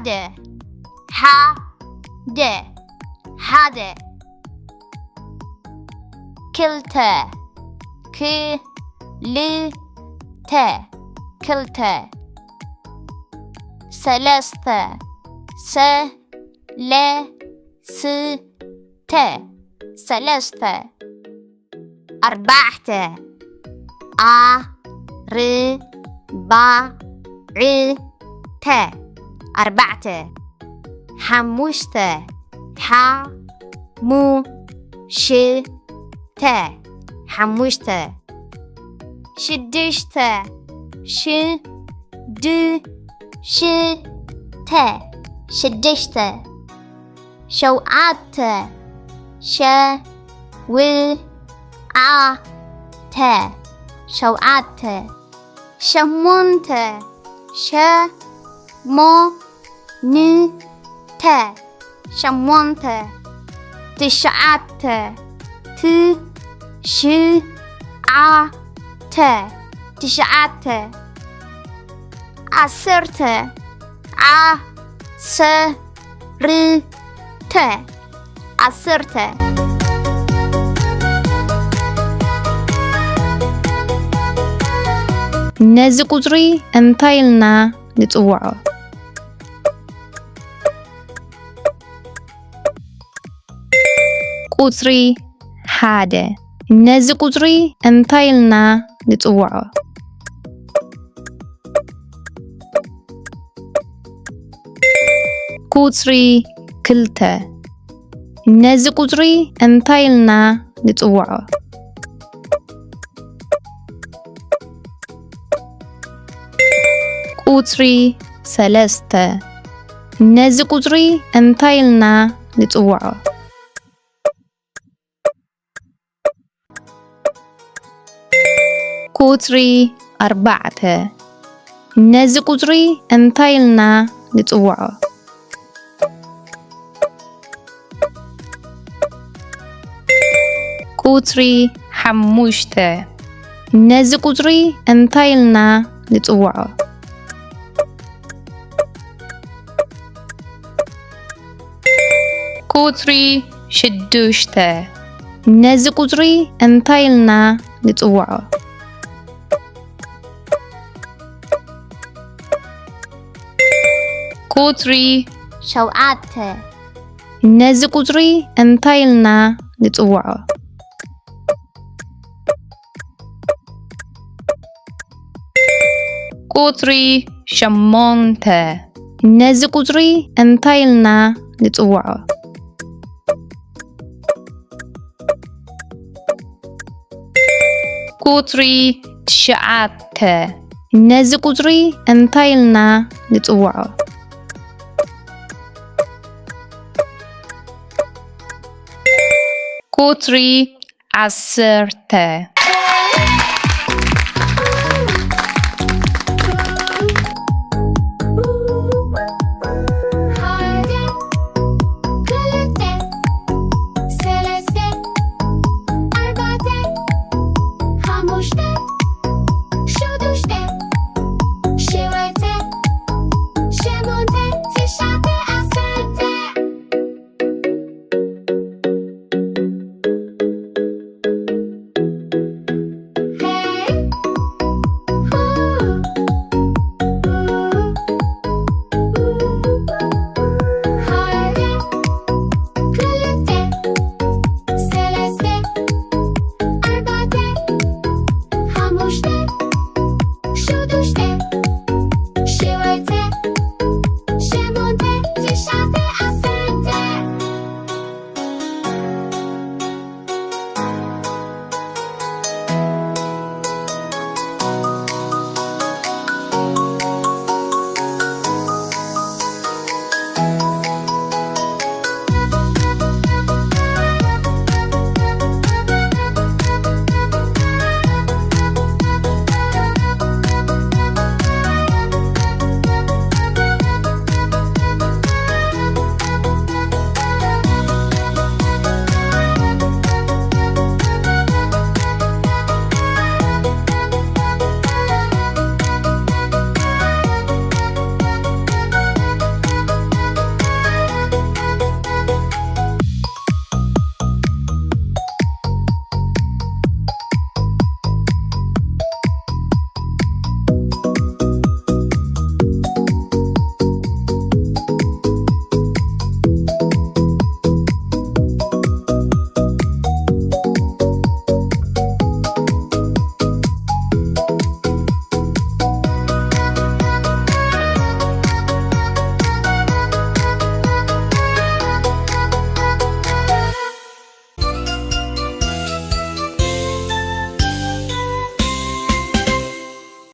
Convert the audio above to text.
ሓደ፣ ሓደ፣ ሓደ። ክልተ፣ ክልተ፣ ክልተ። ሰለስተ፣ ሰለስተ፣ ሰለስተ። ኣርባዕተ፣ ኣርባዕተ፣ ኣርባዕተ። ሓሙሽተ፣ ሓሙሽተ፣ ሓሙሽተ። ሽዱሽተ፣ ሽዱሽተ፣ ሽዱሽተ። ሸውዓተ፣ ሸውዓተ፣ ሸውዓተ። ሸሞንተ፣ ሸሞንተ፣ ሸሞንተ። ትሽዓተ፣ ትሽዓተ፣ ትሽዓተ። ዓሰርተ፣ ዓሰርተ፣ ዓሰርተ። ነዚ ቁጽሪ እንታይ ኢልና ንጽውዖ? ቁጽሪ ሓደ። ነዚ ቁጽሪ እንታይ ኢልና ንጽውዖ? ቁጽሪ ክልተ። ነዚ ቁጽሪ እንታይ ኢልና ንጽውዖ? ቁጽሪ ሰለስተ። ነዚ ቁጽሪ እንታይ ኢልና ንጽውዖ? ቁጽሪ ኣርባዕተ። ነዚ ቁጽሪ እንታይ ኢልና ንጽውዖ? ቁጽሪ ሓሙሽተ። ነዚ ቁጽሪ እንታይ ኢልና ንጽውዖ? ቁጽሪ ሽዱሽተ። ነዚ ቁጽሪ እንታይ ኢልና ንጽውዖ? ቁጽሪ ሸውዓተ። ነዚ ቁጽሪ እንታይ ኢልና ንጽውዖ? ቁጽሪ ሸሞንተ። ነዚ ቁጽሪ እንታይ ኢልና ንጽውዖ? ቁጽሪ ትሽዓተ። ነዚ ቁጽሪ እንታይ ኢልና ንጽውዖ? ቁጽሪ ዓሰርተ።